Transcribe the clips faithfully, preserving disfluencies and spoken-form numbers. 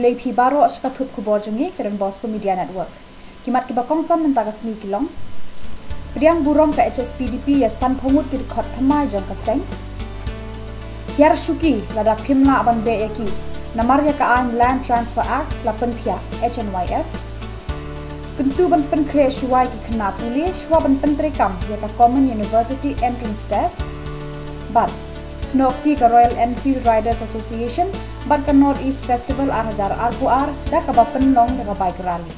Lei phi baroh sha ka thup khubor jong ngi ka Don Bosco Media Network. Ki mat kiba kongsan mynta ka sngi ki long: Pdiang burom ka H S P D P ïa sanphew ngut ki dkhot thymmai jong ka seng. Hiar shuki lada phim lah ban beh ïa ki namar ïa ka aiñ Land Transfer Act la pynthiah, H N Y F. Kyntu ban pynkhreh shuwa ïa ki khynnah pule shuwa ban pyntreikam ïa ka Common University Entrance Test. Bad snoh kti ka Royal Enfield Riders Association bad ka North East Festival ar hajar arphew ar da kaba pynlong da ka bike rally.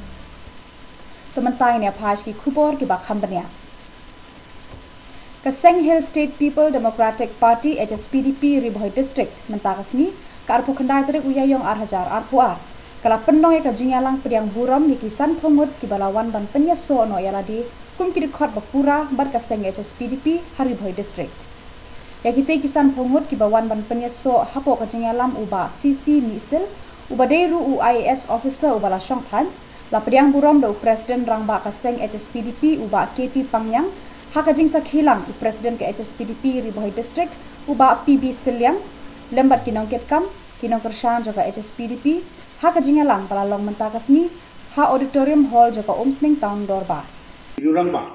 To mynta ngin ïa phai sha ki khubor kiba kham bniah. Ka seng Hill State People Democratic Party, H S P D P, Ri Bhoi District mynta ka sngi, ka arphew khyndai tarik u Ïaïong ar hajar arphew ar, ka la pynlong ïa ka jingïalang pdiang burom ïa ki sanphew ngut kiba la wan ban pynïasoh noh ïa lade kum ki dkhot ba pura bad ka seng H S P D P ha Ri Bhoi District. Ïa kitei ki sanphew ngut kiba wan ban pynïasoh hapoh ka jingïalam u Bah C C Mihsil, uba dei ruh u I A S officer uba la shong thaiñ, la pdiang burom da u President Rangbah ka seng H S P D P u Bah K P Pangniang, ha ka jingsakhi lang u President ka H S P D P Ri Bhoi District u Bah P B Sylliang, lem bad ki nongkitkam, ki nongkyrshan jong ka H S P D P, ha ka jingïalang ba la long mynta ka sngi ha Auditorium Hall jong ka Umsning Town Dorbar. Rangbah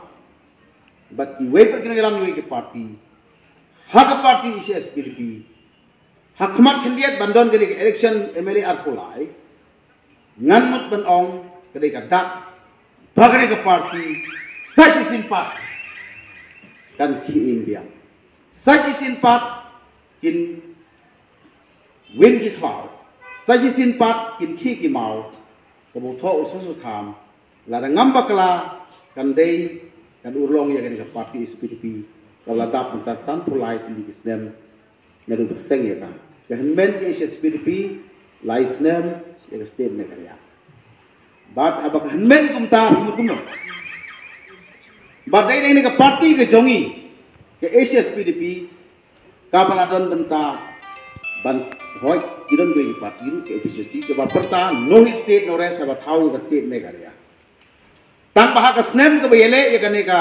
bad kiwei pat ki nongïalam jong ka party, ha ka party H S P D P, ha khmat khyndiat ban don kane ka election M L A arphew lai, ngan mut ban ong ka dei ka dak ba kane ka party sa shisien pat kan khie im biang, sa shisien pat kin win ki khlaw, sa shisien pat kin khie ki maw. Kaba u thoh u Soso Tham, lada ngam bakla kan dei, kan urlong ïa kane ka party H S P D P kaba la dap mynta sanphew lai tylli ki snem naduh ba seng ïa ka. Ka hynmen ka H S P D P lai snem ïa ka state Meghalaya. Bad haba ka hynmen kumta, hynmen kumno, bad dei dei ne ka party ka jong ngi, ka H S P D P, kaba la don bynta ban hoi, ki don kawei ka party ruh, ka A P H L C, kaba pyrta no heat state no rest, haba thaw ka state Meghalaya. Tang ba ha ka snem kaba ïaleh ïa kane ka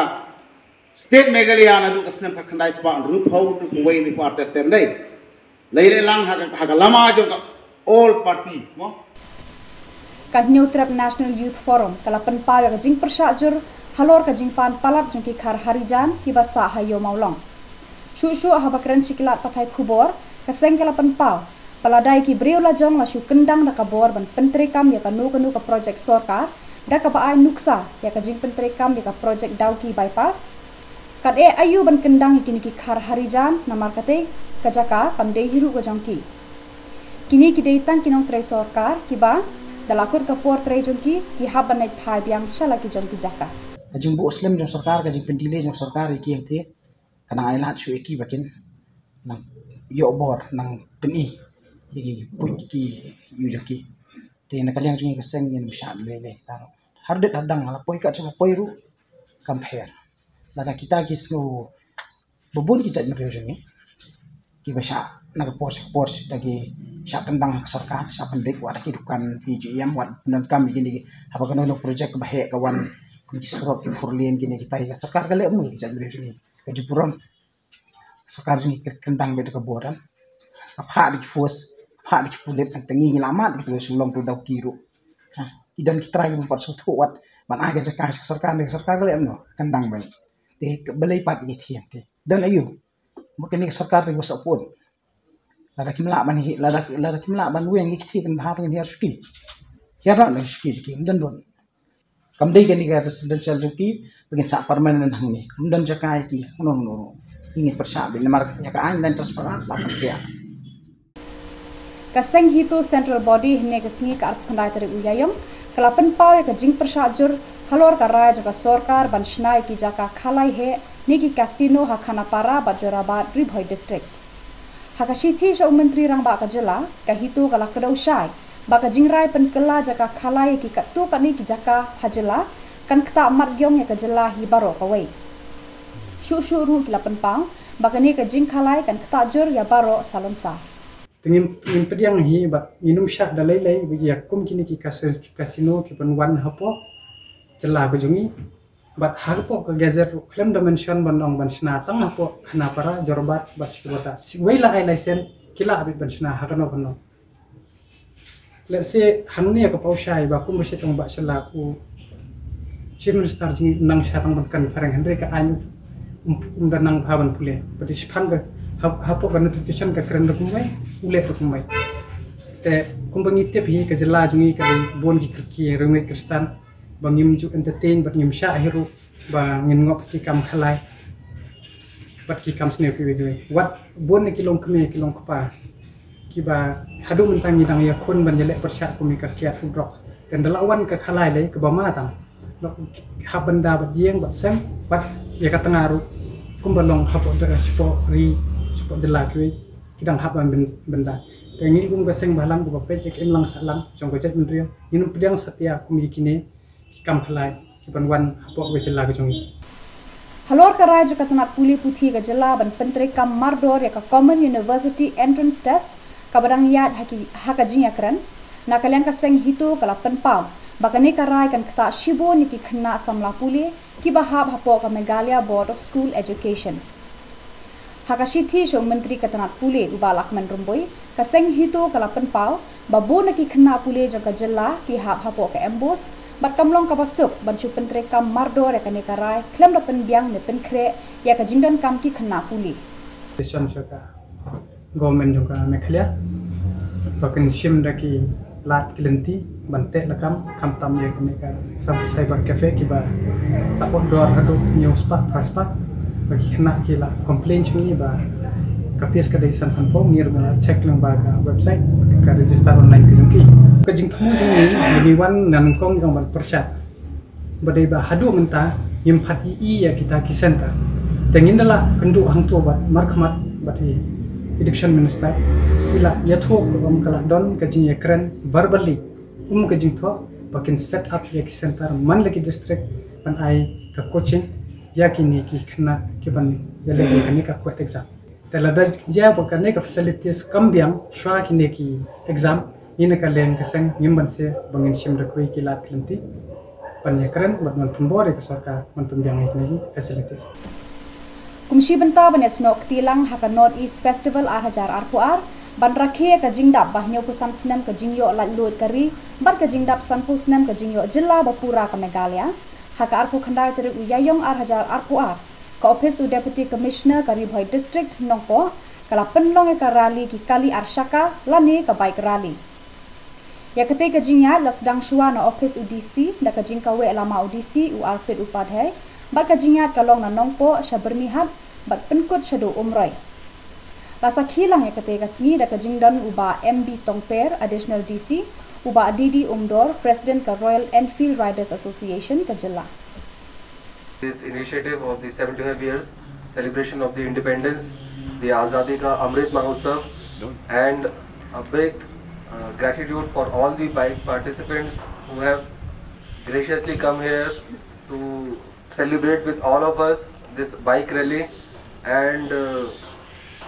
state Meghalaya naduh ka snem khatkhyndai spah hynriewphew, hynriewphew wei, hynriewphew ar ter ter, dei la ïaleh lang ha ka, ha ka lama jong ka all party, mo? Ka Hynñiewtrep National Youth Forum ka la pynpaw ïa ka jingpyrshah jur halor ka jingpan palat jong ki Khar Harijan kiba sah ha Ïew Mawlong. Shuh shuh haba kren sha ki lad pathai khubor, ka seng ka la pynpaw ba lada ki briew la jong la shu kyndang da ka bor ban pyntreikam ïa kano kano ka projek sorkar da kaba ai nuksa ïa ka jingpyntreikam ïa ka projek Dawki Bypass, kat eh aïu ban kyndang ïa kine ki Khar Harijan, namar katei ka jaka kam dei hi ruh ka jong ki. Kine ki dei tang ki nongtrei sorkar kiba da la kut ka por trei jong ki, ki hap ban leit phai biang sha la ki jong ki jaka. Ka jingbuh slem jong sorkar, ka jingpyndelay jong sorkar ïa ki hangtei, ka nang ai lad shuh ïa ki ba kin nang ïoh bor, nang pyni ïa ki, puit ki ïew jong ki. Te na ka liang jong ngi ka seng ngim shah lei lei, tang ha rdit ha dang, la poi kat shaba poi ruh kam pher. Lada kita ki sngew ba bun ki jaitbynriew jong ngi kiba shah na ka por sha ka por, da ki shah kyndang ha ka sorkar, shah pyndik wat ha ki dukan, P G M, wat pyndonkam ïa kine ki, haba kano kano projek kaba heh ka wan, kum ki surok, ki four lane, kine kita, ka sorkar ka leh kumno ïa ki jaitbynriew jong ngi? Ka ju burom. Sorkar jong ngi ka kyndang beit da ka bor, em? Ka phah da ki force, ka phah da ki pulit, tang ngi ngi la mad da ki, to shu long to Dawki ruh. Ha, ki don ki trai ki bym pat sngewthuh wat ban ai ka jaka sha ka sorkar, ne ka sorkar ka leh kumno? Kyndang beit. Te balei pat ïa ki thiang te? Don aïu? Mut kane ka sorkar te ka ba sopun. Lada kim lah ban hi, lada, lada kim lah ban weng ïa ki thiang, kan bha ba ngin hiar shuki. Hiar noh da shuki shuki, ym don bun. Kam dei kane ka residential jong ki ba ngin sah permanent hangne. Ym don jaka ïa ki, no, no, no. Ngin pyrshah beit namar ïa ka aiñ Land Transfer Act la pynthiah. Ka seng HITO Central Body hynne ka sngi, ka arphew khyndai tarik u Ïaïong, ka la pynpaw ïa ka jingpyrshah jur halor ka rai jong ka sorkar ban shna ïa ki jaka khalai heh ne ki casino ha Khanapara bad Jorabat, Ri Bhoi District. Ha ka shithi sha u Myntri Rangbah ka jylla, ka HITO ka la kdew shai ba ka jingrai pynkylla jaka khalai ïa ki katto katne ki jaka ha jylla kan ktah mat ïong ïa ka jylla hi baroh kawei. Shuh shuh ruh ki la pynpaw ba kane ka jingkhalai kan ktah jur ïa baroh salonsar. Te ngim, ngim pdiang hi bad ngin ym shah da lei lei ba ïa kum kine ki kas-, casino ki pynwan hapoh jylla ka jong ngi. Bad hapoh ka gazette ruh khlem da mention ban ong ban shna tang hapoh Khanapara, Jorabat bad Shikabota. Siwei la ai license ki lah beit ban shna ha kano kano. Let's say, hangne ka paw shai ba kumba shet ong ba shala u Chief Minister jong ngi nang sha tang ban kan phareng hynrei ka aiñ um, um da nang bha ban pule. Bad shiphang ka hap-, hapoh ka notification ka kren da kumwei, u leh da kumwei. Te kumba ngi tip hi ka jylla jong ngi ka dei bun ki kyrki ryngiej Khristan ba ngim ju entertain bad ngim shah hi ruh ba ngin ngop ki kam khalai bad ki kam sniew kiwei kiwei. Wat bun na ki long kmie ki long kpa kiba haduh mynta ngi dang ïakhun ban ïaleh pyrshah kum ïa ka kiad u drok. Te ynda la wan ka khalai lei kaba ma tam. Lok hap ban da bad ïing bad sem bad ïa ka tnga ruh kumba long hapoh da shapoh ri shapoh jylla kiwei ki dang hap ban ban da. Te ngi kum ka seng bhalang kaba peit ïa ka imlang sahlang jong ka jaitbynriew ngin pdiang satia kum ïa kine ki kam khalai ki ban wan hapoh ka jylla ka jong ngi. Halor ka rai jong ka tnat pule puthi ka jylla ban pyntreikam mardor ïa ka Common University Entrance Test kaba dang ïaid ha ki, ha ka jingïakren, na ka liang ka seng HITO ka la pynpaw ba kane ka rai kan ktah shibun ïa ki khynnah samla pule kiba hap hapoh ka Meghalaya Board of School Education. Ha ka shithi sha u Myntri ka tnat pule u Bah Lahkmen Rymbui, ka seng HITO ka la pynpaw ba bun na ki khynnah pule jong ka jylla ki hap hapoh ka MBOSE bad kam long kaba suk ban shu pyntreikam mardor ïa kane ka rai khlem da pynbiang ne pynkhreh ïa ka jingdonkam ki khynnah pule. Decision sha ka government jong ka Meghalaya ba kin shim da ki lad ki lynti ban teh lakam khamtam ïa kane ka cyber cafe kiba la outdoor haduh hynñiew spah phra spah. Ba ki khynnah ki la complain sha ngi ba ka fees ka dei san sanphew. Ngi ruh ngi la check lyngba ka website ka register online ka jong ki. Ka jingthmu jong ngi ba ngi wan na nyngkong ïa ban pyrshah ba dei ba haduh mynta ngim pat ïohi ïa kita ki center. Te ngin da la kynduh hangto bad markhmat bad i Education Minister i la ïathuh ba ym ka la don ka jingïakren verbally, um ka jingthoh ba kin set up ïa ki center man la ki district ban ai ka coaching ïa kine ki khynnah ki ban ïaleh ïa kane ka CUET exam. Te lada jia ba kane ka facilities kam biang shuwa kine ki exam, ngi na ka liang ka seng ngim banse ba ngin shim da kiwei ki lad ki lynti ban ïakren bad ban pynbor ïa ka sorkar ban pynbiang ïa kine ki facilities. Kum shi bynta ban ïasnoh kti lang ha ka North East Festival ar hajar arphew ar ban rakhe ïa ka jingdap ba hynñiewphew san snem ka jingïoh laitluid ka ri bad ka jingdap sanphew snem ka jingïoh jylla ba pura ka Meghalaya. Ha ka arphew khyndai tarik u Ïaïong ar hajar arphew ar, ka ophis u Deputy Commissioner ka Ri Bhoi District Nongpoh ka la pynlong ïa ka rally ki kali ar shaka lane ka bike rally. Ïa katei ka jingïaid la sdang shuwa na ophis u DC da ka jingkaweh lama u DC u Arpit Upadhyay bad ka jingïaid ka long na Nongpoh sha Byrnihat bad pynkut shaduh Umroi. La sakhi lang ïa katei ka sngi da ka jingdon u Bah M B Tongper, Additional DC, u Bah D D Umdor, President ka Royal Enfield Riders Association ka jylla. This initiative of the seventy-five years celebration of the independence, the Azadi Ka Amrit Mahotsav, and a big uh, gratitude for all the bike participants who have graciously come here to celebrate with all of us this bike rally, and uh,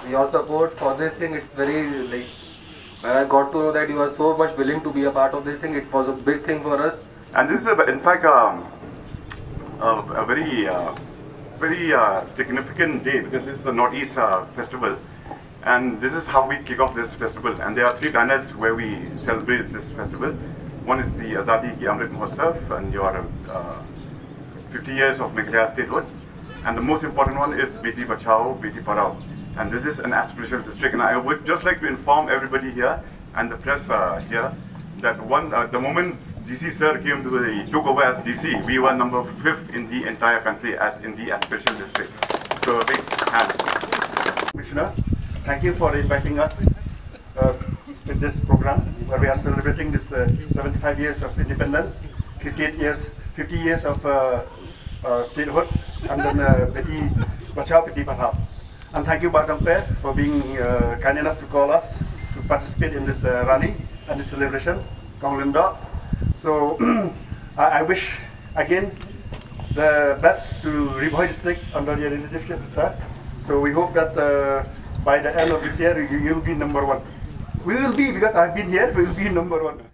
your support for this thing, it's very, like, when I got to know that you are so much willing to be a part of this thing, it was a big thing for us. And this is, a, in fact, um, a, a very, uh, very uh, significant day because this is the Northeast uh, Festival. And this is how we kick off this festival. And there are three banners where we celebrate this festival. One is the Azadi Ki Amrit Mahotsav, and your uh, fifty years of Meghalaya statehood. And the most important one is Beti Bachao, Beti Padhao. And this is an aspirational district. And I would just like to inform everybody here and the press uh, here that one, uh, the moment D C sir came to the, took over as D C, we were number fifth in the entire country as in the aspirational district. So a big hand. Commissioner, thank you for inviting us uh, with this program where we are celebrating this uh, seventy-five years of independence, fifty-eight years, fifty years of uh, uh, statehood, and then uh, Beti Bachao, Beti Padhao. And thank you, Bah Tongper, for being uh, kind enough to call us to participate in this uh, rally and this celebration. Kong Lindok. So I, I wish again the best to Ri Bhoi District under your leadership, sir. So we hope that uh, by the end of this year, you, you'll be number one. We will be, because I've been here, we will be number one.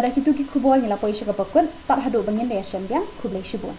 Da kito ki khubor ngi la poi sha kaba kut, tad haduh ba ngin da ïashem biang, khublei shibun.